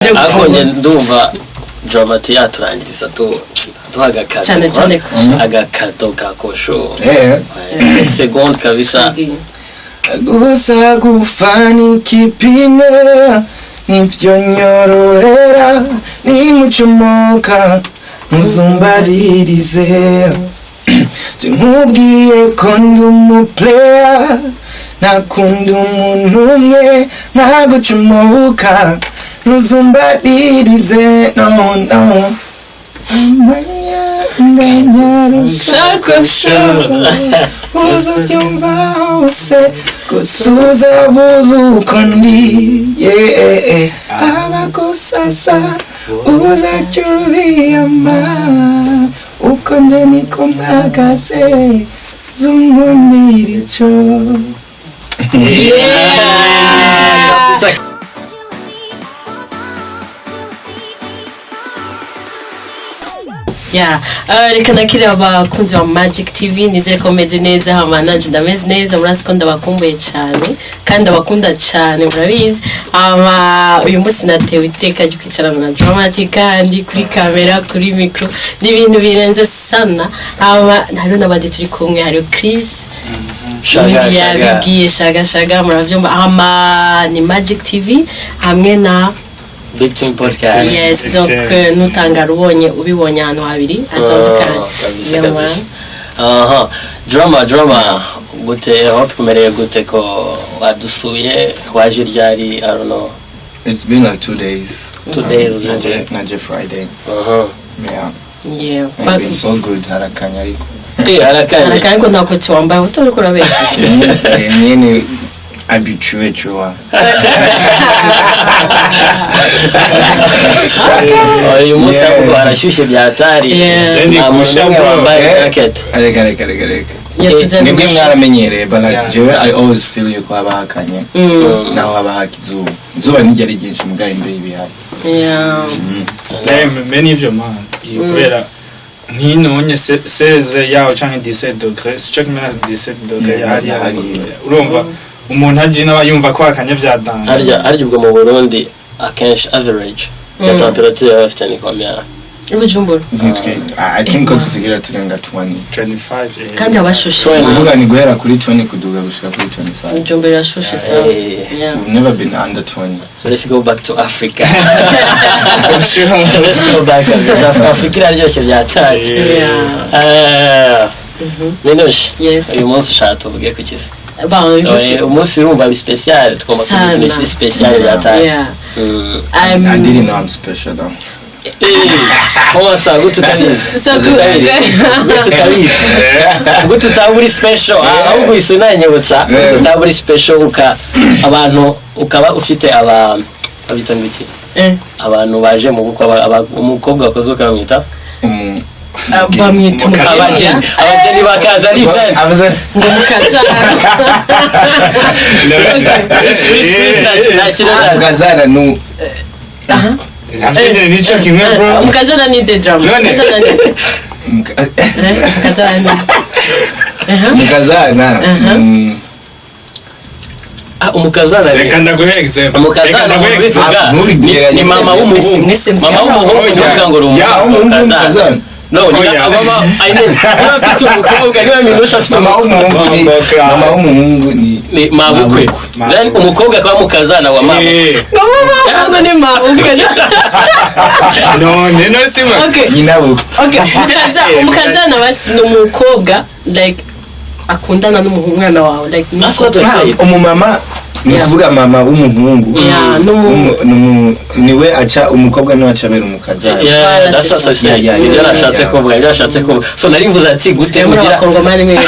Ariko njye ndumva Dramati yaturangiriza duha agakado. Cyane cyane ko agakado ka kosho. Eh. Seconde kabisa. Gusa gufanika ipine nibyo nyorohera, nimucomoka ntuzumbaririze. Nkubwiye ko ndi umuplayer, nakunda umuntu umwe ntagucomoka, ntuzumbaririze, no no. Shakosho uzubyumva hose, gusuza buze uko ndi, yeah. Abagusasa uzacyo ubiyama, uko nje niko mpagaze, zunkumira ico. Yeah. Yeah. Reka nakire abakunzi ba Magic TV, nizere ko meze neza. Hama nanje ndameze neza, murazi ko ndabakumbuye cyane kandi ndabakunda cyane, murabizi. Hama uyu munsi natewe iteka ryo kwicarana na Dramati, kandi kuri kamera, kuri micro ni ibintu birenze sana. Hama hariho n'abandi turi kumwe, hariho Chris. Shaga, Media. shaga. Yabibwiye shaga shaga, murabyumva. Hama ni Magic TV hamwe na Big Team Podcast. Yes, donc nutangara ubonye ubibonye ahantu habiri hatandukanye. Oh, kabisa. Yeah, man. Kabisa. Aha, drama drama, gute aho tukumereye gute ko wadusuye? Waje ryari? I don't know. It's been like 2 days. 2 days. Naje Friday. Yeah. It's been so good, harakanya ariko. Eh, harakanye. Harakanye ko nta koti wambaye, utori kurabeshya. Eh, nyene habitué, tu vois. Uyu munsi Yeah. ahubwo harashyushye bya hatari. Yeah. Nta muntu Gusha, n'umwe bro. wambaye Eh. jacket. Reka reka reka reka. Yatuzaniye Mwebwe ubushyuhe. mwaramenyereye, but like jewe I always feel yuko haba hakanye, naho haba haka izuba, izuba ntiryo ari ryinshi, mugabo imbeho ibihari. Mbe n'ivyo man. Iyo kubera nkinonye 16 yaho canke 17 degrés, sico kimwe na 17 degrés Yeah, hariya. hariya. Urumva umuntu aje aba yumva ko hakanye vya danger. Harya ubwo mu Burundi akenshi average ya temperature baba bafite ni combien? I Bujumbura? Ntitwe, I think ko tutigera turenga 20. 25, eh. Kandi habashushe. 20. Kuvuga ni guhera kuri 20 kuduga gushika kuri 25. Bujumbura irashushe sana. Eh. Yeah. We've never been under 20. Let's go back to Africa. For sure. Let's go back kabisa, Africa iraryoshye bya hatari. Yeah. Eh, Minouche. Yes. Uyu munsi ushaka tuvuge ku kizi? Bon, uyu munsi Umunsi urumva bi special, tugomba kugira ikintu Sana. kiri special bya hatari. Yeah. I didn't know I'm special though. Comment ça? Gute utabizi? So Gute utabizi? Gute utabizi? Gute utaba uri special? Ah, ahubwo uhise unanyibutsa. Gute utaba uri special, uka abantu ukaba ufite aba babita ngo iki? Eh. Abantu baje mu bukwe, umukobwa wakoze ubukwe bamwita Bamwita umukazana. Abageni, abageni bakaza ari event. Ngo mukazana. Chris, Chris, Chris, nashyira. Mukazana nu Navyo nyene nico kimwe, bro. Umukazana ni the drum. None. Umukazana ni umukazana ni Mukazana. Ah, umukazana Reka ndaguhe example. Umukazana Reka ndaguhe umuntu example. bivuga Ntubigereranye. ni mama w'umuhungu. Mwese Mama w'umuhungu. Oya. Ndavuga ngo uri Ya, umukazana. Umukazana. No, ni Oya. mama, I mean, niba afite umukobwa, niba Minouche afite Mama umukobwa w'umuhungu ni mama w'umuhungu ni ni mabukwe. Mabukwe. Then umukobwa akaba mukazana wa mama. Eh, Ntabwo ni mabukwe. None no simwe. Okay. Nyina bukwe. Okay, umukazana basi ni umukobwa like akundana n'umuhungu, umwana wawe, like ni That's what I umukobwa. said. Umumama ni ukuvuga mama w'umuhungu. Yeah, Niwe aca umukobwa, niwe aca abera umukazana. Yeah, that's what I said. Yeah. Ibyo nashatse kuvuga, ibyo nashatse kuvuga. So nari mvuze ati gute Muri ugira abakongomani mwese.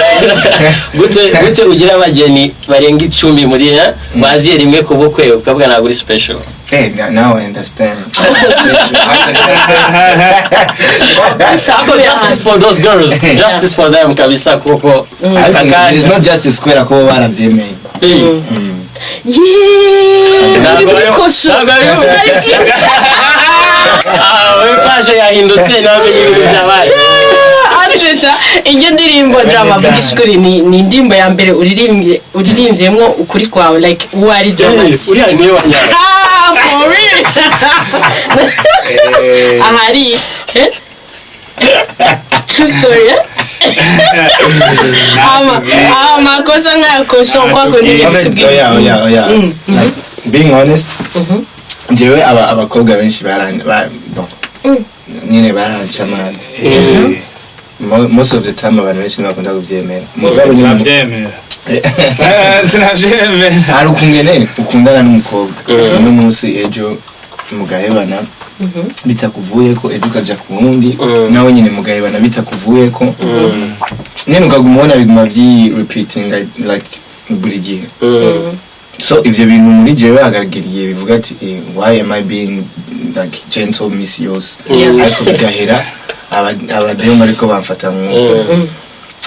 Gute ugira abageni barenga 10 muri baziye rimwe ku bukwe, ukavuga ntabwo uri special? Hey, now I understand. Ako justice for those girls, justice for them kabisa, kuko aka There is kanya no justice kubera ko bo barabyemeye. Eh, Yeah. Ntabwo Uri kosho. ntabwo Ah, we page yahindutse, namenye ibintu byabaye. Arjeta, iyo ndirimbo, drama, vugisha ukuri, ni indirimbo ya mbere uririmbye, uririmbyemo ukuri kwawe, like uwo ari Dramati? Uriya niwe wanyawe. Ah, for real? Ahari eh? True story, eh? Amakosa nk'ayakosho kwa kundi. En fait, Tubwire. oya, oya, oya. Like, being honest, jewe abakobwa benshi bon, nyine baranca amazi. Most of the time abantu benshi ntibakunda kubyemera. Mugabo nyine Turavyemera. Turavyemera. Hari ukungene ukundana n'umukobwa uno munsi, ejo mugahebana bitakuvuyeko, ejo ukaja ku wundi, nawe nyine mugahebana bitakuvuyeko, nyine ukaguma ubona biguma vyi repeating like buri gihe. So ivyo bintu muri jewe hagaragira igihe bivuga ati: "Eh, why am I being like gentle misi yose?" Ariko bigahera abademu ariko bamfata nk'uko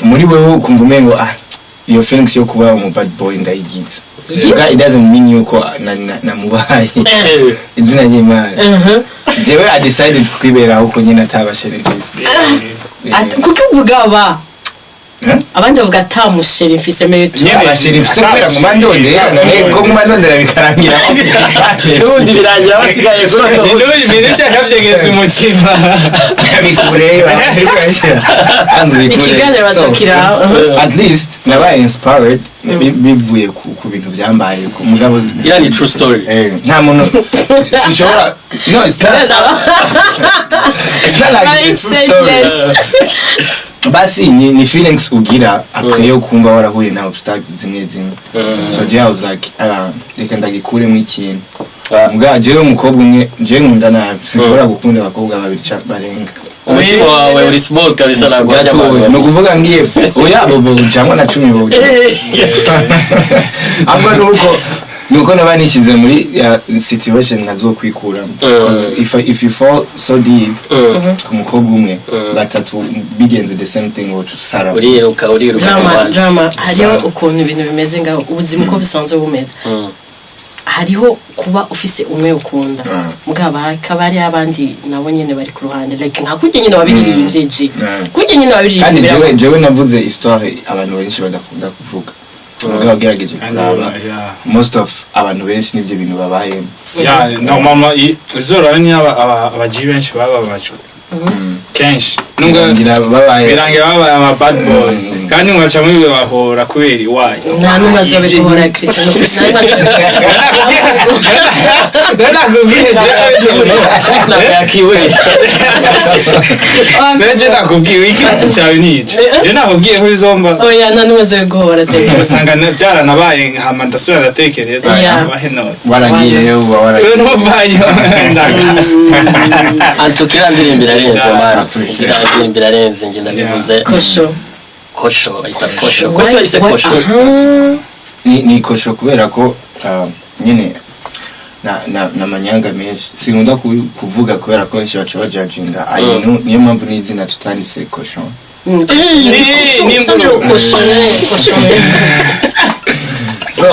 muri wewe ukumva umengo ah, iyo feelings yo kuba umu bad boy ndayigize. Muga it doesn't mean yuko namubaye izina ry'Imana. Jewe I decided kwiberaho uko nyine atabasherereza. Kuko uvuga aba Eh? abandi bavuga ata musheri mfise meyo tu. Nyene. Abasheri mfise kubera nguma ndondera, none ko nguma ndondera bikarangira. N'ubundi birangira basigaye kuri N'ubundi ibintu ushaka byegetse umutima. Bikureyo kanzu bikureyo. Ikiganiro bazokira. At least nabaye inspired bivuye ku bintu byambaye ku mugabo. Iriya ni true story. Nta muntu sinshobora, no, it's not like it's a true I said story. yes. Basi ni feelings ugira après yo kumva warahuye na obstacle zimwe zimwe. So je I was like, ah, reka ndagikuremo ikintu. Mbwa jewe umukobwa umwe jewe nkunda nabi, sinshobora gukunda abakobwa babiri barenga. Umutima wawe uri small kabisa, ntabwo wajya Gatoya. abantu. Ni ukuvuga ngiye oya bo cyangwa na 10 bo, ahubwo nuko naba nishyize muri situation nazokwikuramo. 'Cause if you fall so deep ku mukobwa umwe, batatu bigenze the same thing, woca usara. Uriruka, uriruka Drama. mu bandi. Drama, hariho Sawa. ukuntu ibintu bimeze ngaho, ubuzima uko busanzwe bumeze. Hariho kuba ufise umwe ukunda, mugabo hakaba hariho abandi nabo nyene bari ku ruhande, like nka kurya nyene wabiririmbye ji, kurya nyene Kandi wabiririmbye. jewe navuze histoire abantu benshi badakunda kuvuga, mugabo wagerageje kuraba most of abantu benshi n'ivyo bintu babayemo. Ya, no mama izora ni abaji benshi bababajwe kenshi nubwo Birangira babaye birangira babaye ama bad boy, kandi mwaca mubibahora kubera iwanyu. Nta n'umwe azobiguhora, Christian, nta n'umwe. Nakubwiye. Chris ntabwo yakiburiye. Je nakubwiye ikibazo cyawe ni ico, je nakubwiye ko bizomba. Oya, nta n'umwe azobiguhora te. Usanga byaranabaye hama ndasubira ndatekereza. Bahe note. Waragiyeyo, uba waragiye. Nuvayo ndakasa. Antuka iriya ndirimbo irarenze. Yeah. Man, Appreciate. iriya ndirimbo irarenze, njye ndabivuze. Kosho. Kosho, bayita kosho kuko bayise kosho. Aha. Ni kosho kubera ko nyine na manyanga menshi sinkunda kuvuga kubera ko benshi baca bajajinga. I know, niyo mpamvu n'izina tutanditse kosho. Ni Ni kosho, kosho. So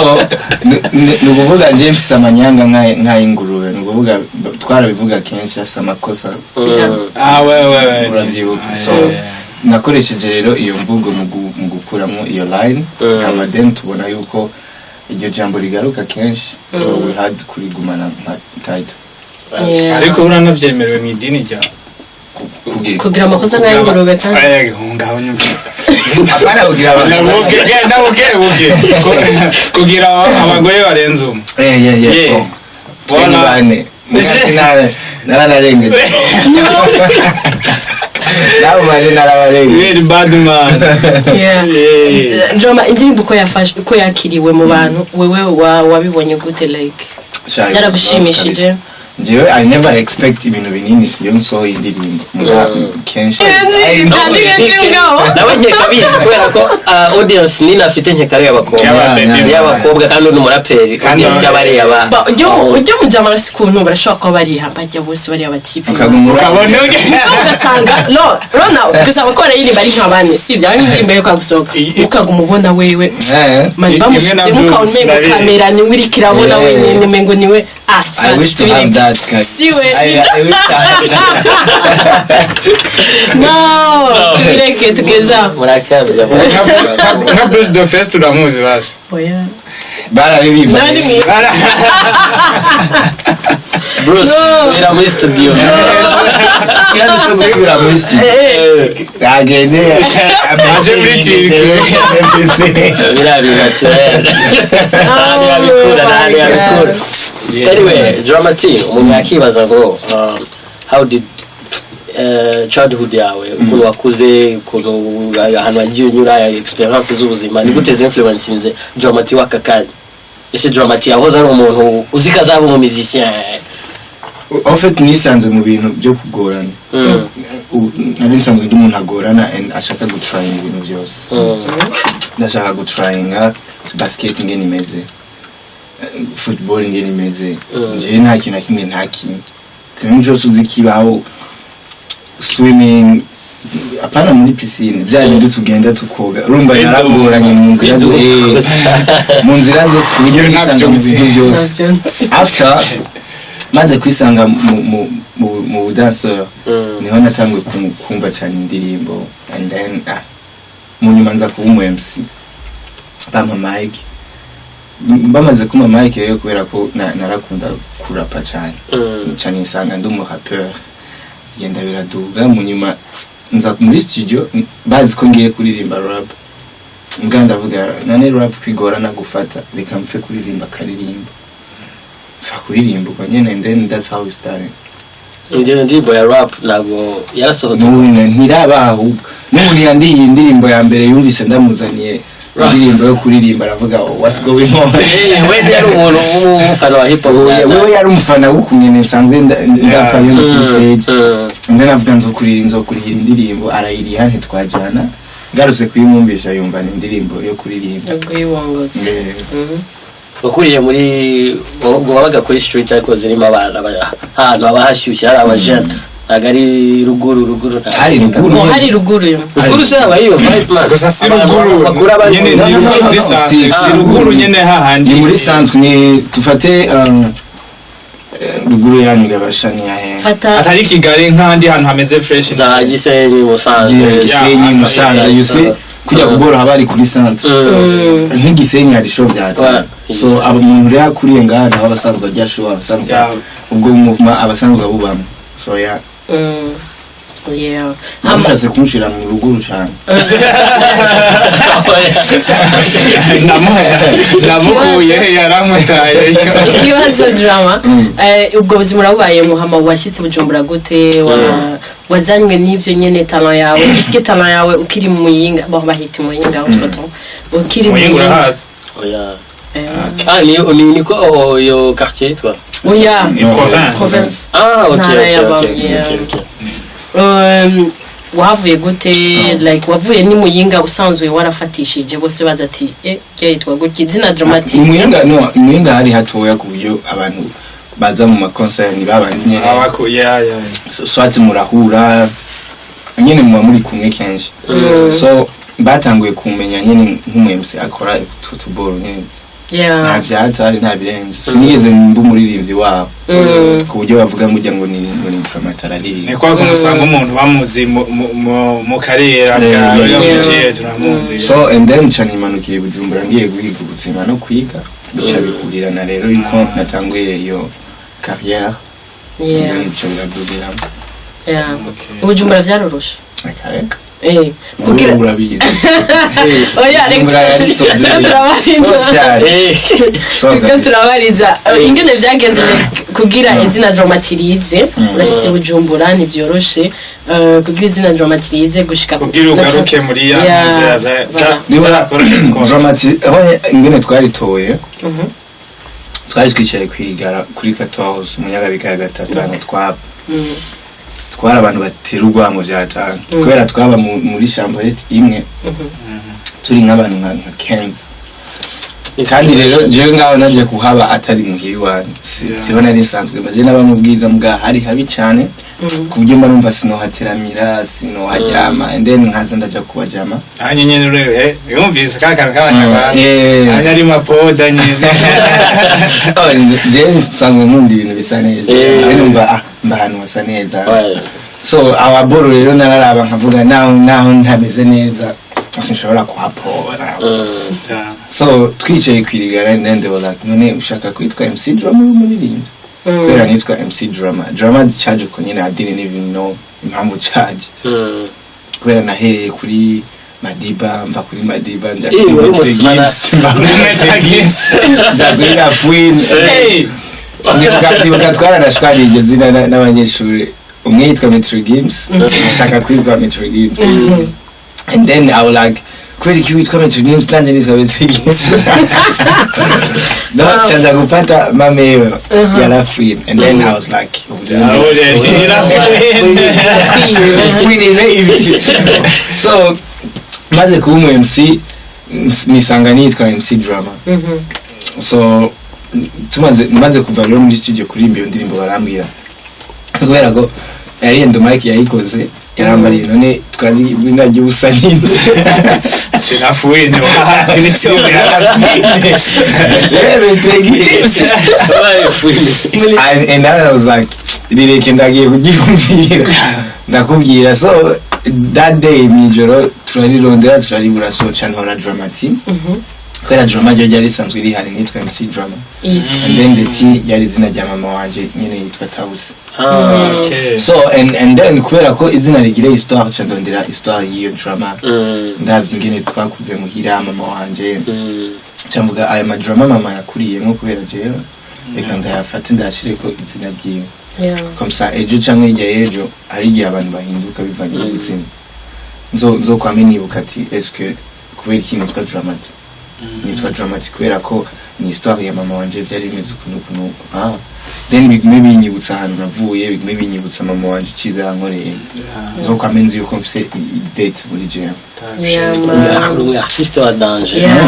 ni ukuvuga njye mfise amanyanga nk'ay'ingurube, ni ukuvuga twarabivuga kenshi, afise amakosa. Ah, we we we. Urabyibuka. So nakoresheje rero iyo mvugo mu gukuramo iyo line, hama then tubona yuko iryo jambo rigaruka kenshi, so we had kurigumana nka title. Ariko uranavyemerewe mu idini ryawe? Kugira Kugira amakosa nk'ay'ingurube kandi. Eh, ngaho nyumva. Apana kugira Nabuke nabuke buke kugira abagore barenze umwe. Eh, yeah, yeah. Yeah. So, twe ni Voilà. bane. Naranarengeje nabo bane, narabarengeje. Very bad man. Yeah. Yeah. Drama, indirimbo uko yafashe, uko yakiriwe mu bantu, wewe wabibonye gute, like byaragushimishije? Njyewe I never expect ibintu binini iyo nsohoye indirimbo. Muga kenshi Nawe nkeka abizi kubera ko audience nini afite nkeka ari iy'abakobwa. Y'aba- Iy'abakobwa, kandi ni umuraperi, Kandi audience y'abariya ba Ba, ujya mu jama arasi ukuntu barashobora kuba bariha bajya bose bariya batipe. Ukaguma Ukabona ugasanga no rona ugasanga ko barayiririmba ari nka bane, sibyo? Ari indirimbo yo gusohoka, ukaguma ubona wewe Eh. man Imwe bamushitse na ukabona Bruce, umengo ndabizi. kamera niwe iriko irabona Yeah. wenyine, umengo niwe ah. I wish to have that guy. Siwe. I wish to have that. No, tubireke tugeze aho. Murakabya. Nka Bruce the First, uramuzi basi. Oya. Bararirimba. Nawe ni mwiza. Bruce, subira muri studio. Ikibazo cyo gusubira muri studio, agende. Aje muri Turkey. Biriya bintu naturel, ntabwo yabikura, ntabwo yabikura. Anyway, Drama T, umuntu yakibaza ngo how did childhood yawe, ukuntu wakuze, ukuntu ahantu wagiye unyura, experience z'ubuzima, ni gute zinfluencinze Drama T w'aka kanya? Ese Drama T yahoze ari umuntu uzi ko azaba umu musicien? En fait, nisanze mu bintu byo kugorana. Nari nsanzwe ndi umuntu agorana and ashaka gutryinga ibintu byose. Ndashaka gutryinga basket ingene imeze, football ingene imeze. Jewe nta kintu na kimwe ntakinye, ikintu cyose uzi kibaho, swimming, apana muri piscine, bya bindi tugenda tukoga. Urumva naragoranye mu nzira mu nzira zose, ku buryo nisanga mu bintu byose. After maze kwisanga mu budanseur, niho natanguye kumva cyane indirimbo, and then mu nyuma nza kuba umu MC, bampa mic. Bamaze kumpa mic rero, kubera ko narakunda kurapa cyane, nca nisanga ndi umu rappeur, genda biraduga. Mu nyuma nza muri studio, bazi ko ngiye kuririmba rap, mbwa ndavuga none rap kwigorana gufata, reka mpfe kuririmba akaririmbo, mfa kuririmba ubwo nyene, and then that's how we started. Ndiyo ndirimbo ya rap ntabwo yarasohotse? N'ubu ntiraba, ahubwo n'umuntu yandiye indirimbo ya mbere yumvise ndamuzaniye indirimbo yo kuririmba, aravuga: "Oh, what's going on?" Eh, we yari umuntu w'umufana wa hip hop? Wewe yari umufana w'ukumene nsanzwe ndapa iyo ndi kuri stage. And then avuga nzokurihira indirimbo, arayiriha, ntitwajyana. Ngarutse kuyimwumvisha, yumva ni indirimbo yo kuririmba. Ubwo Wakuriye muri, ubwo wabaga kuri street, ariko zirimo abana, ahantu haba hashyushye, hari abajene, ntabwo ari ruguru ruguru? Hari ruguru. Ngo hari ruguru yo. Ruguru se haba iyo vibe, man? Gusa si Abantu ruguru bakura bari nyene, No, ni no, no, ruguru no, muri no, centre, si si ruguru nyene hahandi. Ni muri centre, ni dufate ruguru yanyu gabasha ni yahe? Fata. Atari Kigali, nk'ahandi hantu hameze fresh. Za Gisenyi, Musanze. Gisenyi, Yeah, Musanze, yeah, you see, kujya kubora haba ari kuri centre. Nk'igisenyi hari show bya so aba umuntu rero akuriye ngaha naho abasanzwe ajya show, abasanzwe ubwo movement abasanzwe abubamo, so yeah. Yeah. Mushatse kumushira mu ruguru cyane. Namukuye yaramutaye. Ikibazo, Drama, ubwo buzima urabubaye muhama, washyitse Bujumbura gute? Wazanywe n'ibyo nyene, talent yawe, iske talent yawe ukiri mu Muyinga, bo bahita Muyinga, ufoto ukiri mu Muyinga urahazi? Oya. Ah, ni niko iyo quartier yitwa? Oya. Ni province. Province. Ah, okay. Ntara Okay. y'aba- Okay. Yeah. Okay. Wahavuye gute? Like wavuye ni Muyinga usanzwe warafatishije, bose baza ati eh yitwa gutya izina Drama T? Muyinga, no, Muyinga hari hatoya ku buryo abantu baza mu makonseri ni babandi nyene. Abaku, yeah. Swati murahura nyene, muba muri kumwe kenshi, so batanguye kumenya nyene nk'umu MC akora tutuboro nyene. Nta vyatari, nta birenze, sinigeze mba umuririmbyi wabo ku buryo bavuga ngo ujya ngo ni Drama T araririmba. Ni kwa kuntu usanga umuntu bamuzi mu karere bwa yamuciye turamuzi. So and then nca nimanukiye Bujumbura ngiye guhiga ubuzima no kwiga, bica bihurirana rero yuko natanguye iyo carrière, and then bica biraduriramo. Ubujumbura vyaroroshe? Akareka. Kugira urabizi. Oya, reka turabariza. Reka turabariza ingene vyagenze kugira izina Drama T rize. Urashitse Bujumbura, ntibyoroshe, kugira izina Drama T rize gushika Kugira ugaruke muri ya nzira voilà. Niba Drama T aho ingene twaritoye, twari twicaye kwigara kuri 14 Munyakabiga ya gatatu, ahantu twaba twari abantu batera urwamo vya tanu, kubera twaba muri chambrette imwe turi nk'abantu nka 15. Kandi rero jewe ngaho naje kuhaba atari muhira iwanjye. Siho nari nsanzwe mba, naba mu bwiza mbwa hari habi cyane, ku buryo mba numva sinohateramira, sinoharyama, and then nkaza ndaja kubajama. Hanyuma nyene urebe yumvise ka kantu k'abanyarwanda hanyuma ari mapoda nyene. Oh, jewe nsanzwe nkunda ibintu bisa neza. Jewe numva mba ahantu hasa neza. So ababoro rero nararaba nkavuga naho ntameze neza sinshobora kuhapora. So twicaye kwirigara, and then they were like, "None ushaka kwitwa MC Drama, uri umuririmbyi?" Kubera nitwa MC Drama. Drama caje uko nyene, I didn't even know impamvu caje. Kubera nahereye kuri Madiba, mva kuri Madiba nja Eh, kuri wari Maître umusana. Gims, mva kuri Maître Gims nja kuri La Fouine. Hey! Ndibuka twaranashwariye iryo zina n'abanyeshuri. Umwe yitwa Maître Gims, ashaka kwitwa Maître Gims, and then I was like, kubera iki witwa Maître Gims, nanje nitwa Maître Gims? No, nca gufata mameyo ya La Fouine, and then I was like, Fouine ine ibi. So maze kuba umu MC, nisanga nitwa MC Drama. So tumaze maze kuva rero muri studio kuririmba iyo ndirimbo, barambwira, kubera ko yari Endo Mike yayikoze, yarambariye, none twari izina ry'ubusa ninde? Sinafuye hafi n'icyo. Rero Gims. Wabaye Fouine. And then I was like, rireke, ndagiye kuryiyumvira ndakubwira. So that day mw'ijoro turarirondera turaribura, so ca ntora Drama T, kubera Drama ryo ryari risanzwe rihari, nitwa MC Drama, and then the T ryari izina rya mama wanje nyene yitwa Tausi. Ah. Okay. So and then kubera ko izina rigira histoire, ca ndondera histoire y'iyo drama. Ndavye ingene twakuze muhira, mama wanje, ca mvuga aya madrama mama yakuriyemo, kubera jewe reka ndayafate ndayashireko izina ryiwe. Comme ça ejo canke hirya y'ejo, hari igihe abantu bahinduka bivanye n'ubuzima, nzokwame nibuka ati est-ce que kubera iki nitwa Drama T? Nitwa Drama T kubera ko ni histoire ya mama wanje, vyari bimeze ukuntu ukuntu. Ah, then bigume binyibutsa ahantu navuye, bigume binyibutsa mama wanje iciza yankoreye, nzokwame nzi yuko mfise date muri jewe. Yeah, Uri man. umu artiste wa danger. Yeah.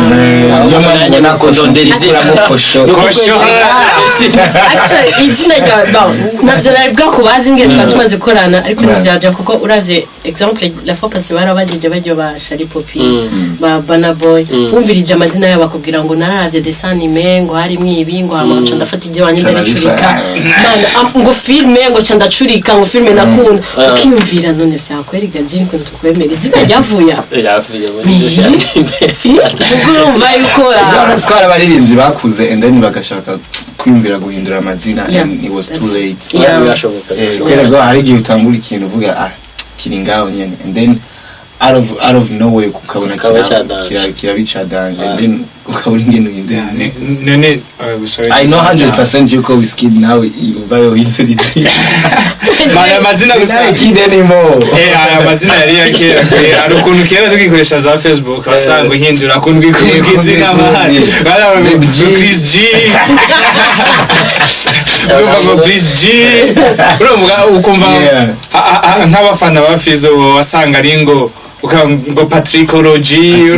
Niyo mpamvu ubona Kondondera izina. kuramo kosho. Kosho. Actually, izina ryawe, bon, ntabyo nari bwakubazi nge twari tumaze gukorana, ariko ntibyabya kuko uravye exemple la fois passée barabajije baryo ba Shari Popi, ba Bana Boy, wumvirije amazina yabo bakubwira ngo nararavye dessin animé, ngo harimwo ibi, ngo hama nca ndafata ibyo wanjye ndabicurika. Mana, ngo filme, ngo nca ndacurika, ngo filme nakunda. Ukiyumvira none vyakweriga je ngo tukwemera izina ryavuye aho? Yavuye muri dessin animé. Ubwo urumva yuko Urabona twari abaririmbyi bakuze and then bagashaka kwiyumvira guhindura amazina, Yeah. and it was too late. Yeah. Birashoboka. Kubera ko hari igihe utangura ikintu uvuga, ah, kiri ngaho nyene, and then out of nowhere ukabona Ukaba ca danger. kirabica danger, and then ukabona ingene uhindura izina. None sorry. I know 100% yuko Wizkid nawe uvayo uhindura izina. Aya mazina gusa. Not a kid anymore. Aya mazina yari ya kera kera. Hari ukuntu kera tugikoresha za Facebook wasanga uhindura kundwi kundwi izina mahari. The G. Chris G. Urumva ngo Chris G. Urumva ukumva Yeah. nk'abafana ba Fizzo wasanga ari ngo ngo Patrickology,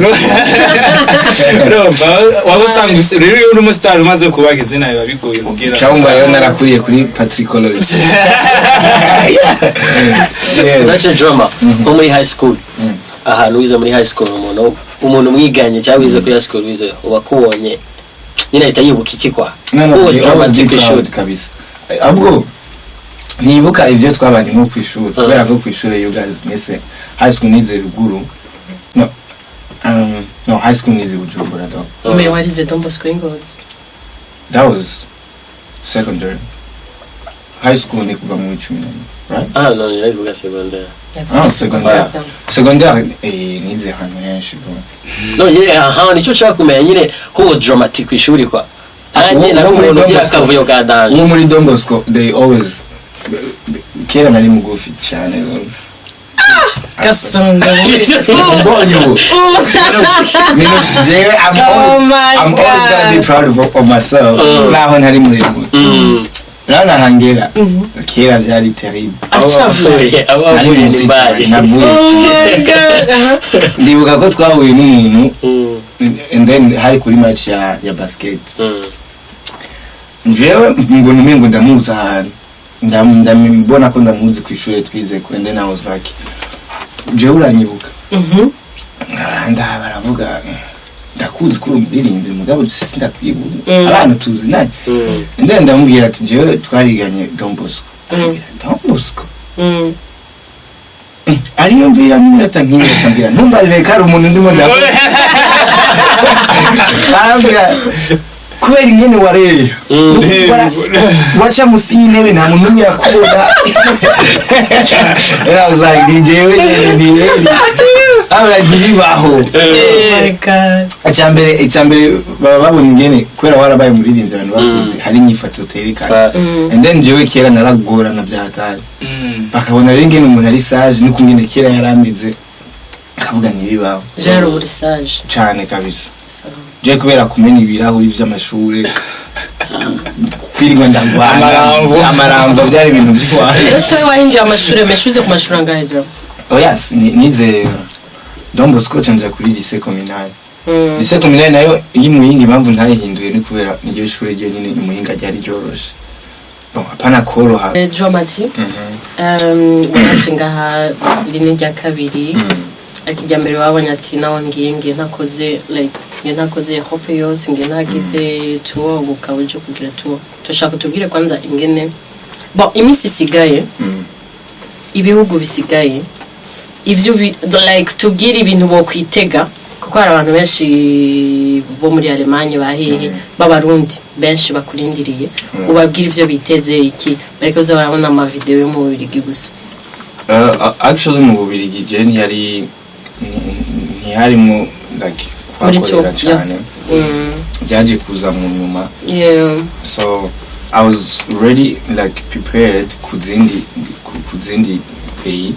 urumva waba usanga rero iyo uri umusitari umaze kubaka izina biba bigoye kugira Cyangwa rero narakuriye kuri Patrickology. Yeah. Uretse Drama, nko muri high school, ahantu wize muri high school, umuntu mwiganye cyangwa wize kuri high school, wize uba akubonye nyine ahita yibuka iki kwa? No, Who was they Drama always T be ku ishuri? proud kabisa. Ahubwo ntibuka ivyo twabanye nko kw'ishuri, kubera ko kw'ishuri, you guys mwese, high school nize ruguru, no, no, high school nize Bujumbura though. Mais warize Don Bosco Ingozi? That was secondary. High school ni kuva mu 11, right? Ah no, nari secondaire. Ah, secondaire. Secondaire, nize ahantu henshi bro. No nyine, aha nicyo nshaka kumenya nyine, who was Drama T ku ishuri kwa? Nanjye nari Uwo muri umuntu Don ugira Bosco. akavuyo ka danger. Uwo muri Don Bosco, they always, kera nari mugufi cyane rwose. Gasongo. Mbonye ubu Minus jewe, I'm Oh always, my I'm always gonna be God. proud of myself, naho ntari muremure. Urabona hangera kera byari terrible. Acavuye. Abo Nari bavuye munsi ni mbari. cyane, navuye. Oh my God. Aha. Ndibuka ko twahuye n'umuntu, and then hari kuri match ya basket. Njyewe ngo numengo ndamuzi ahantu, ndamubona ko ndamuzi ku ishuri twize ko, and then I was like, jewe uranyibuka? Ndaba baravuga, ndakuzi ko uri umuririmbyi, mugabo sindakwibuka, abantu tuzi nanjye. And then ndamubwira ati jewe twariganye Don Bosco. Arambwira, Don Bosco? Ariyumvira nk'iminota nk'iminota, mbwira ntumbarire ko hari umuntu ndimo ndavuga. Arambwira Kubera ingene wareye, waca musi y'intebe, nta muntu n'umwe yakubona. And I was like, ni jewe nyene, ni I'm like, ntibibaho. Oh my God. Icambere baba babona ingene, kubera warabaye umuririmbyi, abantu bakuzi, hari inyifato uterekana. And then jewe kera naragorana bya hatari, bakabona rero ingene umuntu ari sage n'ukungene kera yari ameze, akavuga ntibibaho. Genre uri sage. Cane kabisa. Je kubera kumena ibirahuri vy'amashure, kwirirwa ndagwana. Amarambo. Amarambo, byari ibintu by'iwanjye. Ndetse wahinjiye amashuri menshi, uze ku mashuri angahe, Drama? Oya, nize Don Bosco, canja kuri lycée communal. Lycée communal nayo y'Imuyinga, impamvu ntayihinduye ni kubera niryo shure ryonyine i Muyinga ryari ryoroshe. Bon, apana koroha. Drama T, waje ngaha iri ni irya kabiri, ariko irya mbere wabonye ati nawe ngiye ntakoze, like ngiye ntakoze hope yose, ngiye ntagize tour, ubu ukaba uje kugira tour. Turashaka tubwire kwanza ingene, bon, iminsi isigaye, ibihugu bisigaye, ivyo like tubwire ibintu bokwitega, kuko hari abantu benshi bo muri Alemanye, bahehe, b'Abarundi benshi bakurindiriye. Ubabwire ivyo biteze, iki bariko baza barabona amavideo yo mu Bubirigi gusa. Actually mu Bubirigi je ntiyari ntiharimwo like Muri kuhakorera tour, yeah. cane. Byaje kuza mu nyuma. So I was ready, like prepared ku zindi pays.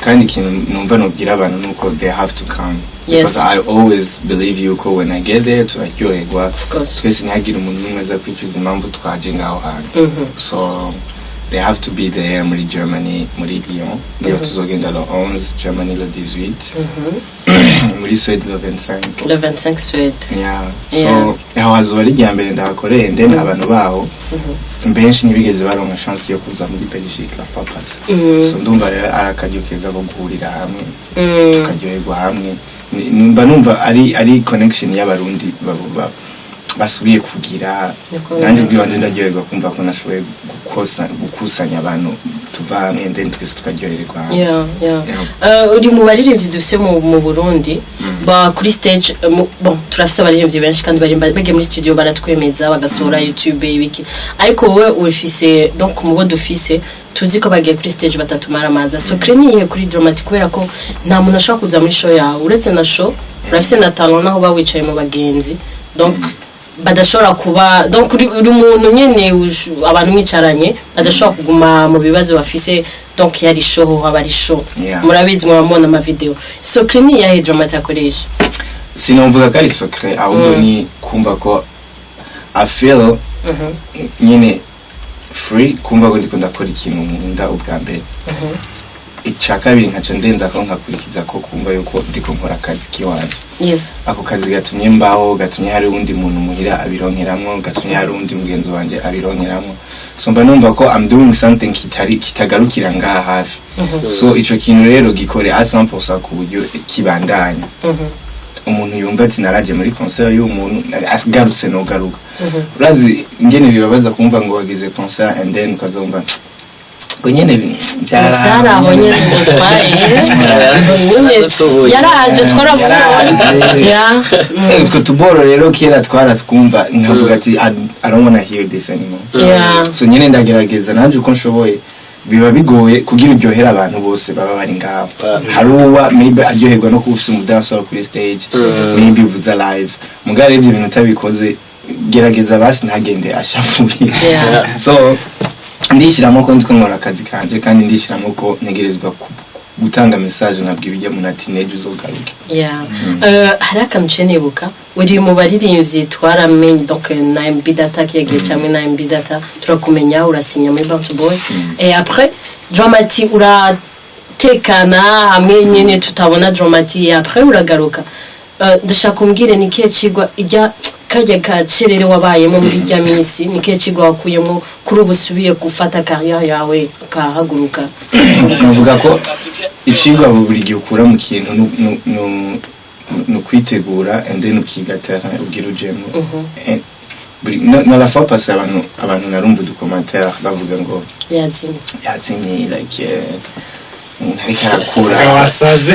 Kandi ikintu numva nubwira abantu nuko they have to come, because I always believe yuko when I get there turaryoherwa. Of course. Twese, ntihagire umuntu n'umwe aza kwicuza impamvu twaje ngaho hantu. So they have to be there muri Germany, muri Lyon niyo tuzogenda le 11, Germany le 18, muri Sweden le 25. Le 25 Suède. Yeah. Yeah. So aho hazoba ari irya mbere ndahakoreye, then abantu baho benshi ntibigeze baronka chance yo kuza muri Belgique la fois passée. So ndumva rero ari akaryo keza ko guhurira hamwe, tukaryoherwa hamwe. Mba numva ari connection y'Abarundi basubiye kugira. Niko Nanjye bimeze. ubwiwanje ndaryoherwa kumva ko nashoboye gukusanya abantu, tuva hamwe, then twese tukaryoherwa hamwe. Yeah. Yeah. Uri mu baririmbyi dufise mu Burundi ba kuri stage, bon, turafise abaririmbyi benshi kandi barimba, bagiye muri studio baratwemeza, bagasohora YouTube ibiki, ariko wowe ufise, donc mu bo dufise tuzi ko bagiye kuri stage batatumara amaza. Secret ni iyihe kuri Drama T? Kubera ko nta muntu ashobora kuza muri show yawe, uretse na show urafise na talent, naho uba wicaye mu bagenzi, donc badashobora kuba, donc uri umuntu nyene abantu mwicaranye badashobora kuguma mu bibazo bafise. Donc yari show, haba ari show. Murabizi, mwaba mubona amavideo. Secret ni iyahe Drama T akoresha? Sinomvuga ko ari secret, ahubwo ni kumva ko I feel nyine free, kumva ko ndiko ndakora ikintu nkunda ubwa mbere. Icya kabiri, nkaca ndenza ko nkakurikiza ko kumva yuko ndiko nkora akazi kiwanje. Ako kazi gatumye mbaho, gatumye hari uwundi muntu muhira abironkeramwo, gatumye hari uwundi mugenzi wanje abironkeramwo. So mba numva ko I'm doing something kitari kitagarukira ngaha hafi. So ico kintu rero gikore à 100% ku buryo kibandanya, umuntu yumva ati naraje muri concert y'uwo muntu, agarutse nogaruka. Urazi ingene bibabaza kumva ngo wagize concert and then ukazumva ngo nyene Vyari aho nyene, ngo twaye nyene, yaraje, twaramubonye. Yeah. Utwo tuboro rero kera twaratwumva, nkavuga ati I don't wanna hear this anymore. So nyene ndagerageza nanje uko nshoboye. Biba bigoye kugira uryohere abantu bose baba bari ngaho. Hari uwa maybe aryoherwa no kuba ufise umudansi wawe kuri stage, maybe uvuza live. Mugabo rero ivyo bintu utabikoze, gerageza basi ntagende ashavuye. So ndishyiramo ko ndiko nkora akazi kanje, kandi ndishyiramo ko ntegerezwa gutanga message, nkabwira ibyo umuntu ati nejo uzogaruke. Yeah. Hari akantu nciye nibuka. Uri mu baririmbyi twaramenye, donc na MB Data kiyagiye camwe na MB Data turakumenya, urasinya muri Bounce Boy, et après Drama T uratekana hamwe nyene tutabona Drama T, et après uragaruka. Ndashaka umbwire ni kihe cigwa ijya kajya kacerere wabayemo muri ijya minsi, ni kihe cigwa wakuyemo kuri ubu usubiye gufata carrière yawe ukahaguruka? Navuga ko icigwa buri gihe ukura mu kintu ni ukwitegura and then ukiga terrain ugira ujemo. Na la fois passée abantu narumva uducommentaire bavuga ngo yazimye. Yazimye, like umuntu ariko arakura. Wasaze.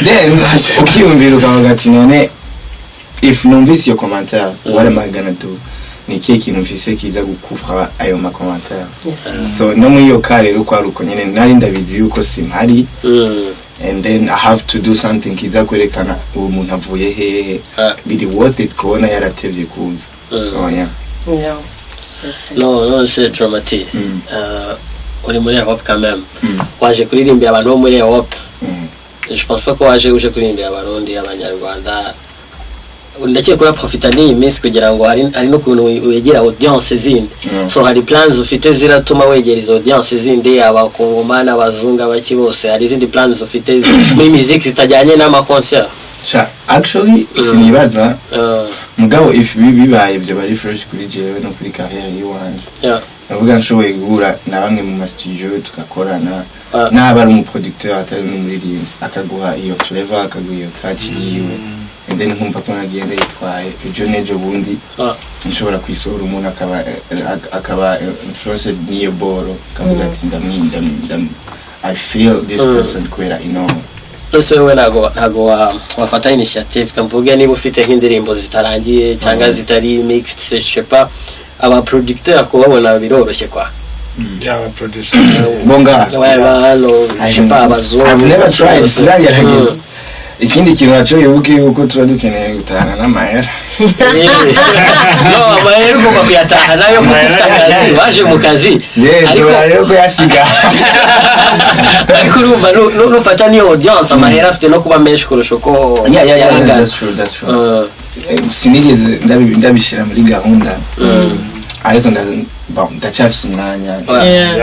Then ukiyumvira ukavuga ati none If numvise iyo commentaire, what am I gonna do? Ni ikihe kintu mfise kiza gukufra ayo ma commentaire? So no muri iyo ka rero kwari uko nyene, nari ndabizi yuko simpari, and then I have to do something kiza kwerekana uwo muntu avuye hehe, biri worth it kubona yaratevye kuza. So yeah. Yeah. That's it. No, no, se Drama T, uri muri Europe quand même, waje kuririmbira abantu bo muri Europe. Je pense pas ko waje uje kuririmbira Abarundi, Abanyarwanda. Ndakeka uraprofita n'iyi minsi kugira ngo hari n'ukuntu wegera audience zindi. So hari plans ufite ziratuma wegera izo audience zindi, Abakongomani, Abazungu, abaki bose? Hari izindi plans ufite muri music zitajyanye n'ama concert? Sha, actually sinibaza. Mugabo if bibaye ibyo, bari fresh kuri jewe no kuri carrière yiwanje. Ndavuga nshoboye guhura na bamwe mu ma studio tugakorana, n'aba ari umuproducteur atari n'umuririmbyi, akaguha iyo flavor, akaguha iyo touch yiwe, and then nkumva ko nagenda yitwaye ejo n'ejo bundi, nshobora kwisohora, umuntu akaba influenced n'iyo boro, akavuga ati I feel this person kubera ino. Ese wowe ntago wafata initiative, kamvuge niba ufite nk'indirimbo zitarangiye cyangwa zitari mixed, je sais pas, aba producteur kubabona biroroshye kwa? Yaba producer. Bonga. Waba hano, je sais pas, abazungu. I've never tried, sinagerageza. Ikindi kintu naco wibuke yuko tuba dukeneye gutahana n'amahera. No, amahera ugomba kuyataha nayo kuko ufite akazi, waje mu kazi. Yes. Ariko rero kuyasiga. Ariko urumva nufata niyo audience, amahera afite no kuba menshi kurusha uko Yeah, yarangana. that's true, that's true. Sinigeze ndabishyira muri gahunda, ariko bon, ndacyafise umwanya.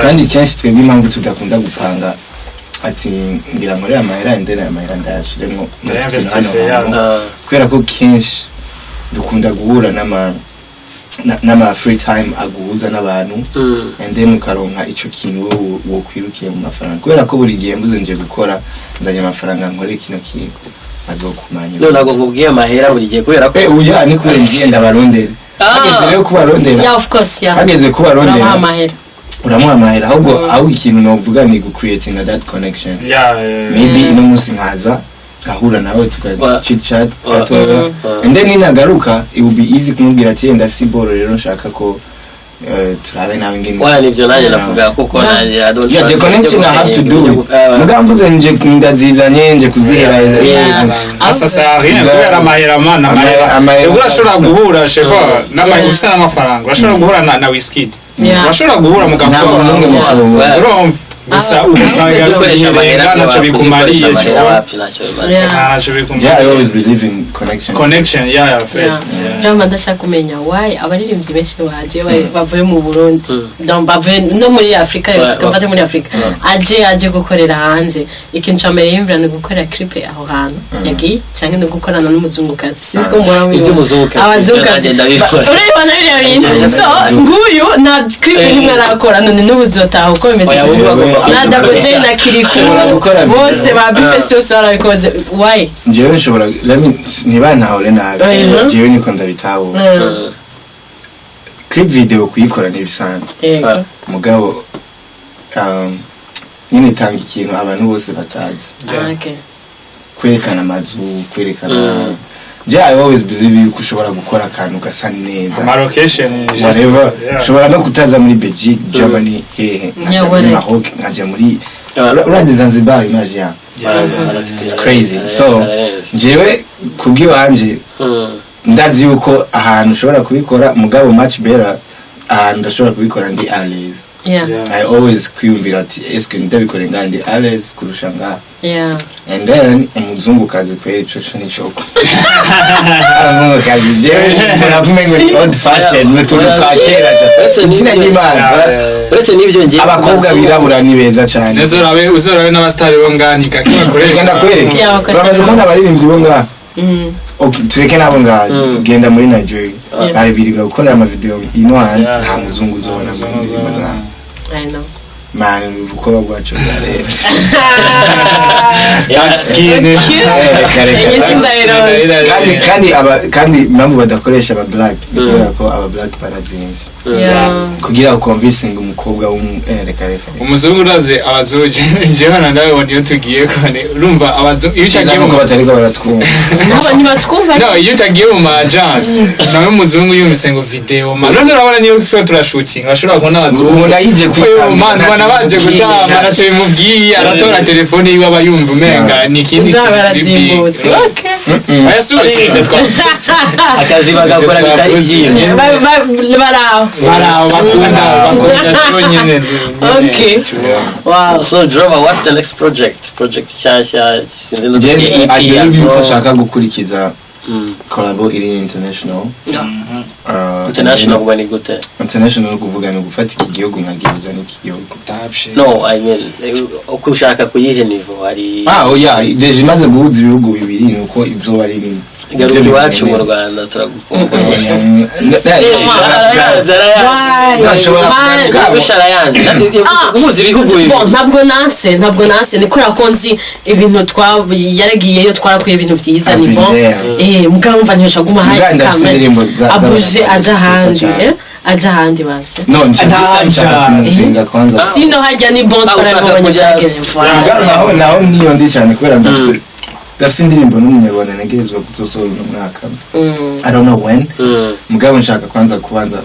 Kandi kenshi twebwe impamvu tudakunda gupanga ati ngira ngo amahera and then aya mahera ndayashiremo Ndayinvestise, yeah. kubera ko kenshi dukunda guhura n'ama free time aguhuza n'abantu, and then ukaronka ico kintu wowe wokwirukiye mu mafaranga, kubera ko buri gihe mbuze nje gukora nzanye amafaranga nkore kino kintu azokumanya. None ntabwo nkubwiye amahera buri gihe kubera ko Eh, uya ni kubera ngiye ndabarondera. Hageze rero kubarondera, Yeah, of course, yeah. hageze kubarondera, Urabaha amahera. uramuha amahera. Ahubwo aho ikintu novuga ni gucreatinga that connection. Maybe ino munsi nkaza nkahura nawe, tuka chit chat gatoya, and then ninagaruka it will be easy kumubwira ati ndafise iboro rero nshaka ko turabe nawe ngene. Wala nivyo nanjye navuga kuko nanjye I don't Yeah, the trust connection I have to do it. Mugabo mvuze nje ndazizanye nje kuzihera, Ça sert à rien kubera amahera mana, amahera. Amahera. Urashobora guhura, je sais pas, n'amahera ufite n'amafaranga, urashobora guhura na Wizkid, urashobora guhura nta muntu mugakora. n'umwe mutobora. Urumva gusa ugasanga Gukoresha amahera ntacyo bikumariye. Gukoresha amahera wapi, ntacyo bimaze. Ntacyo Yeah, I bikumariye. always believe in connection. Connection, yeah, first. Yeah. Drama, ndashaka kumenya why abaririmbyi benshi baje bavuye mu Burundi. Donc bavuye no muri Afrika yose, kamfate muri Afrika. Aje gukorera hanze. Ikintu ca mbere yiyumvira ni gukorera clip aho hantu yagiye cyangwa ni gukorana n'umuzungukazi. Sinzi ko mubona mubibona. Iby'umuzungukazi, Abazungukazi. nanjye ndabikora. Urabibona biriya bintu. So nguyu nta clip n'imwe arakora, none n'ubu uzotaha uko bimeze. Oya, ahubwo agomba Na Double J na Kirikou Ushobora gukora video. bose ba Bifesi bose barabikoze. Why? Jewe nshobora, let me, ntibantahure nabi, jewe niko ndabitahura. Clip video kuyikora ntibisanzwe. Mugabo nyine itanga ikintu abantu bose batazi, kwerekana amazu, kwerekana. Je, I always believe yuko ushobora gukora akantu gasa neza Ama location just whatever. Ushobora no kutaza muri Belgique, Germany, hehe, nkaja Yeah, muri whatever. Maroc, nkaja muri urazi Zanzibar, image ya it's crazy. So jewe kubw'iwanje ndazi yuko ahantu ushobora kubikora, mugabo much better ahantu ndashobora kubikora ndi à l'aise. I always kwiyumvira ati eske ndabikore nga ndi à l'aise kurusha ngaha? And then umuzungukazi kweri, ico co nicoko abazungukazi jewe mbona umengo ni old fashion, n'utuntu twa kera Uretse cane, izina n'ibyo- ry'Imana. Uretse n'ibyo ngiye Abakobwa birabura ni beza cane. Uzorabe n'abasitari bo ngani kake bakoresha. Reka ndakwereke. Yeah, bakoresha. Bamaze kubona abaririmbyi bo ngaha. Okay, tureke nabo ngaha, genda muri Nigeria. Bari birirwa gukorera amavideo ino hanze, nta muzungu uzobona mu ndirimbo zabo. I know. Man, urukoba rwacu rurarenze. Dark skin. Reka, reka. Inyishu nzayironse. Kandi aba kandi impamvu badakoresha aba black ni kubera ko aba black barazimvye. Yeah. Kugira uconvincinge umukobwa reka reka reka. Umuzungu, urazi abazungu, jewe na ndabibona iyo tugiye kone, urumva abazungu iyo utagiye nuko mu batariko baratwumva. Nabo ntibatwumva. No, iyo utagiye mu ma agence, nawe umuzungu yumvise ngo video, man, none urabona niyo tuba turashootinga, bashobora kubona abazungu. Umuntu ayije. Oyo man, ubona baje gutama, ntacyo bimubwiye, aratora telefone yiwe, aba yumva umenga ni ikindi Ejo kintu. barazimbutse. Okay. Oya, si ibyo twavuze. Akazi bagakora bitari byiza. Baraho. Baraho bakunda show nyene. Okay. Wow. So Drama, what's the next project? Project nshyashya, sinzi no Je, EP I believe yuko album. ashaka gukurikiza collabo iri international. International ubwo ni gute? International ni ukuvuga ni ugufata iki gihugu nkagihuza n'iki gihugu. No, I mean, uko ushaka kuyihe niveau hari? Ah, oya, déjà imaze guhuza ibihugu bibiri ni uko izoba ari rimwe. Garuka iwacu mu Rwanda, turagukumbuye. Arayanze, arayanze. Urashobora Why? kugaruka. Gusha arayanze. Ah. Guhuza ibihugu bibiri. Bon, ntabwo nanse, ni kubera ko nzi ibintu twa yaragiyeyo, twarakuye ibintu byiza, ni bon. I've been Eh, mugabo mva ntibasha guma Mugabo hari ndafise indirimbo abuje z'abanyarwanda aja ahandi nziza cyane. eh, aja ahandi basi. No, nje Ntaja. nshaka kumuvinga kwanza. Sino hajya ni bon, Ah, ushaka twarabibonye kujya- byageze. Mugabo naho niyo ndi cyane kubera ndafise indirimbo n'umunyarwanda ntegerezwa kuzosohora uno mwaka. I don't know when. Mugabo nshaka kwanza kubanza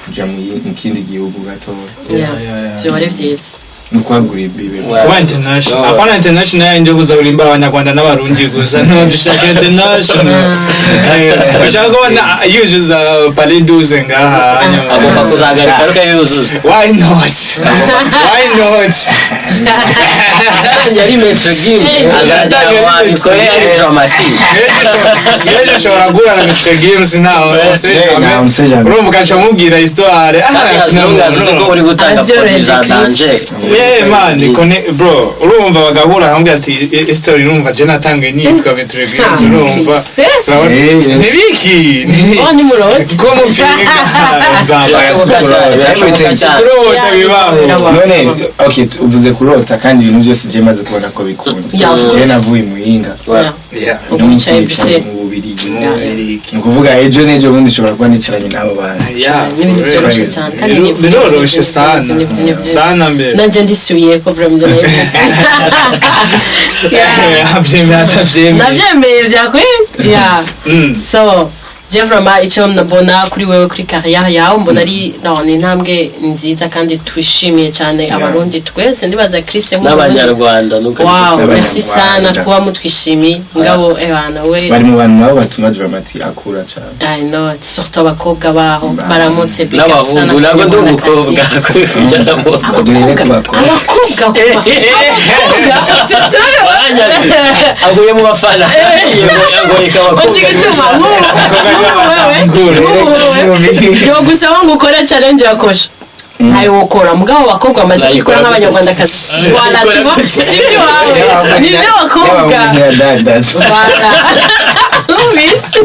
kuja mu kindi gihugu gatoya. Yeah. Vyoba ari vyiza. Ni ukwagura imbibe. Wow. Kuba international, apana international ndio kuza kurimba abanyarwanda n'abarundi gusa. No, dushaka international. Ushaka kubona yuzuza Palais 12 ngaha. Agomba kuzagaruka ariko yuzuza. Why not? Why not? Yari Metro Gims azajya wabikore ari Drama-T. Yejo ushobora guhura na Mr Gims nawe. Nawe, on sait jamais. Urumva ugaca umubwira histoire. Ntugaze ko uri gutanga Arabyoroheje, produit za Chris. danger. Yeah man, kone bro, urumva bagahura akamubwira ati "History, urumva je natanguye nitwa Metro Gims, urumva." Se? Nibiki? Oh, ni murote. Ko mupinga. Birashoboka cyane, birashoboka cyane. Kurota bibaho. None okay, uvuze kurota kandi ibintu byose je maze kubona ko bikunda. Yeah, of Je course. navuye muhinga. Yeah. Yeah. Ubu Uno munsi wicaye nicaye Bruxelles. mu Bubirigi. Yeah. Ni ukuvuga ejo n'ejo bundi nshobora kuba nicaranye n'abo bantu. Yeah. Ni ibintu byoroshe cyane kandi ni byiza, Biroroshe ni byiza, sana. ni byiza, ni byiza. Sana mbere. Nanje ndisubiye ko vraiment ndabivuze. Yeah. Abyemeye atabyemeye. Nabyemeye byakweli, yeah. So je vraiment icyo mbona kuri wewe, kuri carrière yawe, mbona ari no, ni intambwe nziza kandi twishimiye cyane abarundi twese, ndibaza Chris nk'umurundi. N'abanyarwanda nuko. Wow, N'abanyarwanda. merci sana kuba mutwishimiye, ngabo ebana we. Bari mu bantu nabo batuma Dramati akura cyane. I know, surtout abakobwa baho baramutse, big up sana. N'abahungu, ntabwo ndi umukobwa kuri kujya nabo. Duhere ku bakobwa. Abakobwa kuba abakobwa. Aguye mu bafana, agoreka abakobwa. Uzi gituma nk'ubu wewe, nk'ubu wewe yogusaba ngo ukore challenge ya kosha, ntayo wokora, mugabo abakobwa bamaze Nayikora gukora gute? nk'abanyarwandakazi. Voilà, tu vois, si iby'iwawe ni iby'abakobwa. Voilà, numvise.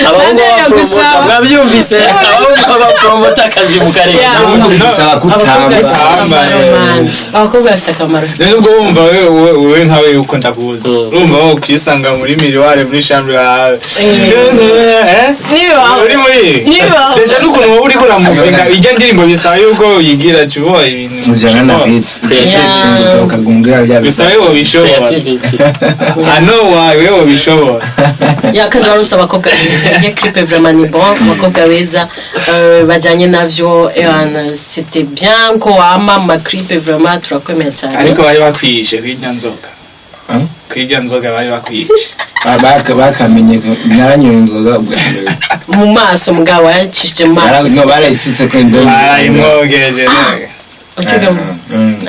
Abahungu Nande b'abapromota yagusaba. mwabyumvise, abahungu b'abapromota akazi mu karere. Yeah. Bisaba Abakobwa kutamba. bafite akamaro, man. Abakobwa bafite akamaro. Rero ubwo wumva wewe nkawe uko ndakuzi, urumva wowe ukisanga muri miroir muri chambre yawe. Eh? Niba Uri muri Niba. déjà n'ukuntu wowe uriko uramuvinga ijya ndirimbo, bisaba yuko uyigira tuba ibintu Mujyana na beat. Yeah. Ukagumbwira bya bisaba yuko ubishobora. Creativity. Ano wawe wewe ubishobora. Ya, kandi waronse abakobwa beza, iyo clip vraiment ni bon, abakobwa beza bajanye navyo, c'était bien ko wama ma clip, vraiment turakwemera cyane. Ariko bari bakwishe kwirya nzoga. Huh? Kwirya nzoga bari bakwishe. Bakamenye naranyoye inzoga ubwa mbere. Mu maso, mugabo yacishije mu maso. No, barayisitse ko indobo. Barayimwogeje none. Uciga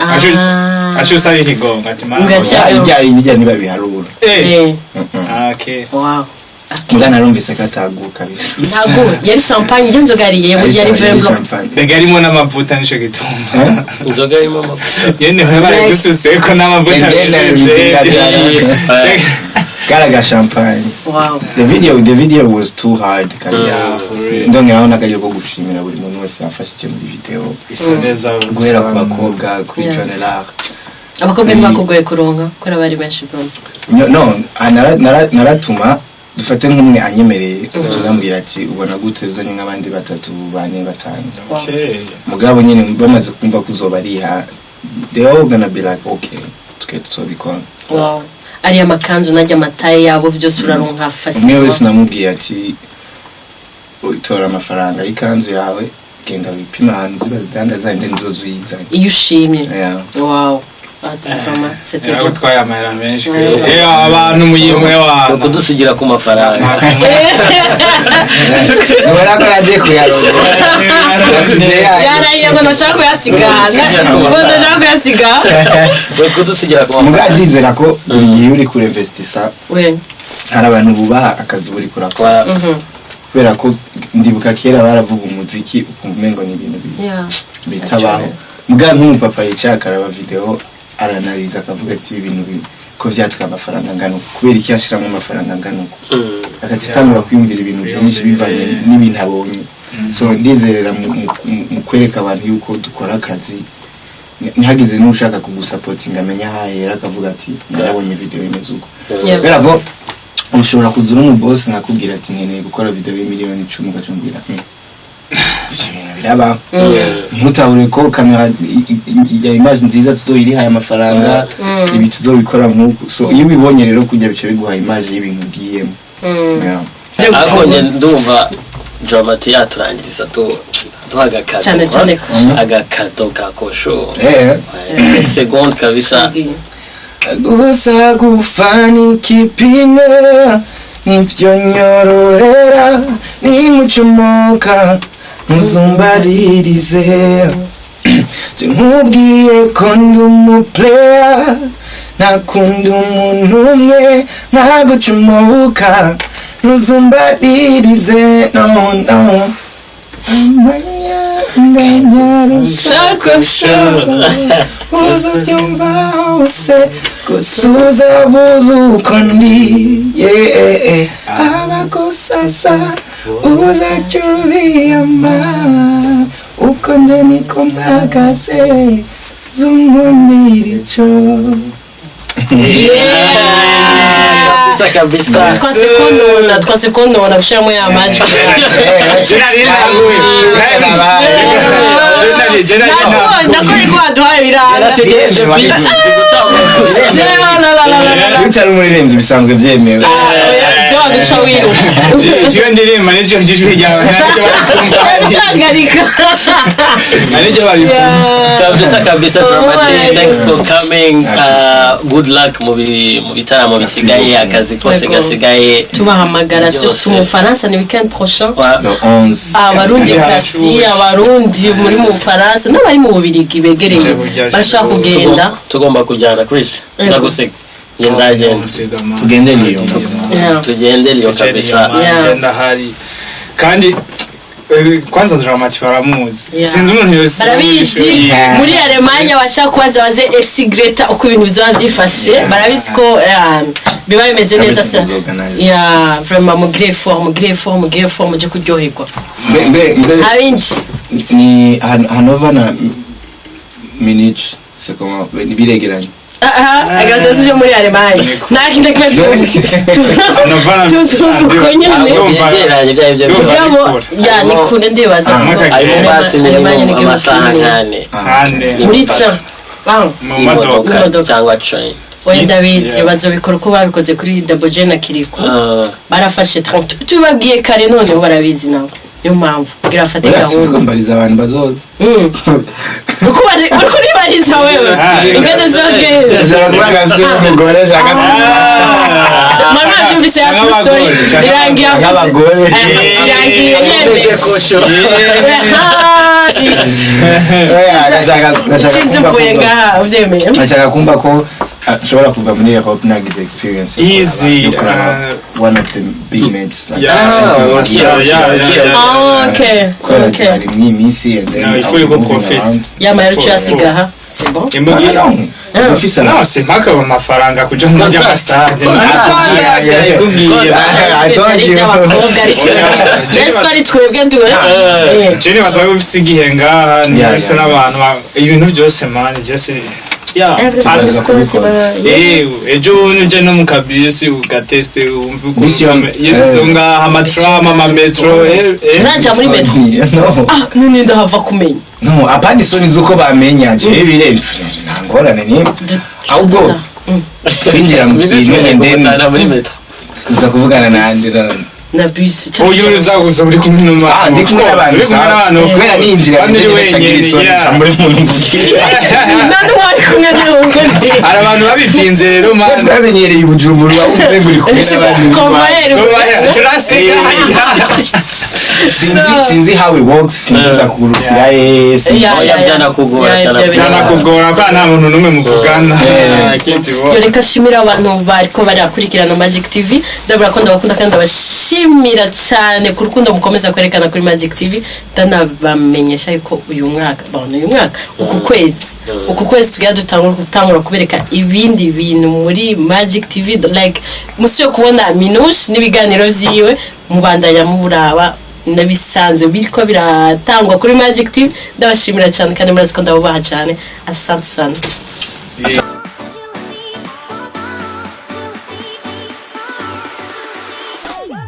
Ah. Acu usaba ikigongo ati mama. Ngaca- Irya ntibabiharura. Eh. Eh, Okay. wow. Muga narumvise ko ataguka kabisa. Ntabwo yari champagne, iyo nzoga yariye burya yari vin blanc. Champagne. Mbega harimo n'amavuta, nico gituma. Inzoga irimo amavuta. Nyene barayigusutse ko n'amavuta. And then Check. Karaga champagne. Wow. The video was too hard kabisa. Yeah, for real. Ndongeraho n'akaryo ko gushimira buri muntu wese yamfashije muri video. Isa neza. Guhera ku bakobwa, kuri Yeah. John Lar. Abakobwa ntibakugoye kuronka kubera bari benshi bro? No, no, naratuma Dufate nk'umwe anyemereye, ndamubwira ati: "Ubona gute uzanye nk'abandi batatu, bane, batanu?" Okay. Mugabo nyine bamaze kumva ko uzoba ariha, they all gonna be like, "Okay, twe tuzobikora." Wow, ariya makanzu najya amataye yabo byose uraronka Umwe facile. wese namubwiye ati: "Tora amafaranga y'ikanzu yawe, genda wipime ahantu ziba zidandaza, indi nzozo uyizanye." Iyo ushimye. Yeah. Wow. Ah, vraiment, c'était bien. Yaragutwaye amahera menshi. Yeah. Abantu muyimwe Ni wana. ukudusigira ku mafaranga. Ubona ko yagiye kuyaronga, yasize yayo. Yarahiye ngo ntashaka kuyasigana, ngo ntashaka kuyasiga. Ni ukudusigira ku Mugabo mafaranga. ndizera ko buri gihe uri kurinvestisa, We. hari abantu bubaha akazi uba uriko urakora, kubera ko ndibuka kera baravuga umuziki ukumva umengo ni ibintu bitabaho. Muga nk'umupapa yicaye akaraba video, aranaliza, akavuga ati: "Ibi bintu ko vyatwaye amafaranga angana uku, kubera iki yashiramo amafaranga angana uku?" Agaca atangura kwiyumvira ibintu byinshi bivanye n'ibintu abonye. So ndizerera mu kwereka abantu yuko dukora akazi, ntihageze n'ushaka kugusapotinga amenya aho ahera, akavuga ati: "Narabonye video imeze uko." Kubera ko ushobora kuza uri umubosi, nkakubwira ati: "Nkeneye gukora video y'imiliyoni 10," ugaca umbwira: Ivyo bintu birabaho." Ntutahure ko kamera ya image nziza tuzoyirihaye amafaranga, ibi tuzobikora nk'uku. So iyo ubibonye rero kujya, bica biguha image y'ibintu ugiyemo. Yeah. Ariko njye ndumva Dramati yaturangiriza tu duha agakado. Cyane cyane. Agakado ka kosho. Eh. Seconde kabisa. Gusa gufana ikipimo nivyo nyorohera, nimucomoka ntuzumbaririze. Nkubwiye ko ndi umuplayer, nakunda umuntu umwe nkagucomoka, ntuzumbaririze, no no. Amanyanganyarusha uzabyumva hose, gusuza buze uko ndi, yeah. Abagusasa uzacyo ubiyama, uko nje niko mpagaze, zungumira ico. Kabisa kabisa. Twase konona, twase konona gushiramo ya majwi. Jenali nawe. Jenali, Jenali. Nako niko waduhaye biranga. Yarategereje beat zigutanga. Iyo utari umuririmbyi bisanzwe byemewe. Je waduca wiruka. Jiwe ndirimba n'icyo jijwi ryawe ntabwo bari kumva. Ucangarika. Ntabwo bari kumva. Kabisa kabisa. Dramati, Oh my thanks for God. coming. Good luck mu bitaramo bisigaye, akazi kose Yego. gasigaye. Tubahamagara Byose. surtout mu Faransa ni weekend prochain. Wa- Le 11. Abarundi kazi, abarundi muri mu Bufaransa n'abari mu Bubirigi begereye bashaka kugenda. Tugomba kujyana, Chris. Yego. Ndaguseka, njye nzagenda. Tugende Lyon. Yeah. Tugende Lyon kabisa. Yeah. Genda hari kandi kwanza Dramati baramuzi. Yeah. Sinzi umuntu yose. Barabizi muri Alemanya bashaka kubaza baze FC Greta uko ibintu bizaba byifashe. Barabizi ko biba bimeze neza sa. Everything is organized. Yeah, vraiment mugire effort, mugire effort, mugire effort, muje kuryoherwa. Mbe Abindi. Ni Hannover na Munich, c'est comment, ni biregeranye? Agatozi byo muri Alemanya nta kintu kimwe. Tuzi uko nyene. Ntabwo byegeranye ibyo aribyo byose. Mugabo ya ni kure ndibaza Ah, ko Ari mu basi ni Alemanya ni igihugu amasaha kinini. nk'ane. Ane. Muri train. Ah, Mu modoka. Imodoka Imodoka. cyangwa train. Oya, ndabizi. Yeah. Bazobikora uko babikoze kuri Double J na Kiriko. Ah, Barafashe 30, tubabwiye kare, noneho barabizi nabo, niyo mpamvu kugira bafate Oya, gahunda. siniko abantu bazoza. Uriko uribariza wewe. Ah, ingene zogenda. Ushobora kuba afise umugore ashaka Mama yavyumvise ya true story. Cyangwa Birangiye avuze. nk'abagore. Birangiye Mbese yemeje. kosho. Oya, ndashaka Nshinze kumva mvuye ko- ngaha uvyemeye. Ndashaka kumva ko nshobora kuva muri Europe nagize experience yo Easy, kuraba one of the big matches like Yeah, Champions League. yeah. Ah, okay. Kubera Okay. hari mw'iyi minsi and then No, il faut I'll be yuko moving profit. around. Yamara uciye asiga aha, c'est bon. Imbuga. No, no, ufise No, c'est mpaka amafaranga kuja muri amastade. Ikubwiye. I told Ari you. iby'abakobwa, ariko Jesi ko ari twebwe duwe. Jenny baza ufise igihe ngaha Yeah, ufise yeah, n'abantu ibintu byose man just Yeah. Everything is possible. Eh, Yes. ejo bundi uje no mu kabisi ugateste wumve ukuntu Bisi yo- yezo ngaha amatram, amametro, eh. Nanja muri metro. No. Ah, none ndahava kumenya. No, apana isoni z'uko bamenya, jewe bire nta ngorane ni ahubwo kwinjira mu kintu and then Gutana muri metro. uza kuvugana nande Na bus. Uyu uza gusa uri kumwe n'umwana. Ah, ndi kumwe n'abantu. Uri kumwe n'abantu. Kubera ninjira Kandi uri wenyine, isoni yeah. ca muri muntu mvugisha. None mwari kumwe n'ubwo ndi. Hari abantu babipinze rero, man. Twamenyereye i Bujumbura, wumva umengo uri kumwe n'abandi. Convoyeur. Turasiga. Sinzi how it works, sinzi nza kugurukira sinzi. Yeah, Oya, yeah, yeah. byanakugora, Yeah, byanakugora. ibyo Byanakugora ko nta muntu n'umwe muvugana. Kenshi Yo, ubona. reka shimira abantu bariko barakurikirana Magic TV. Ndabura ko ndabakunda kandi ndabashimira cyane ku rukundo mukomeza kwerekana kuri Magic TV. Ndanabamenyesha yuko uyu mwaka, bon, uyu mwaka, uku kwezi tugiye dutangura gutangura kubereka ibindi bintu muri Magic TV, like musuye kubona Minouche n'ibiganiro vyiwe, mubandanya muburaba nabisanzwe biriko biratangwa kuri Magic TV. Ndabashimira cyane kandi murazi ko ndabubaha cyane. Asante sana.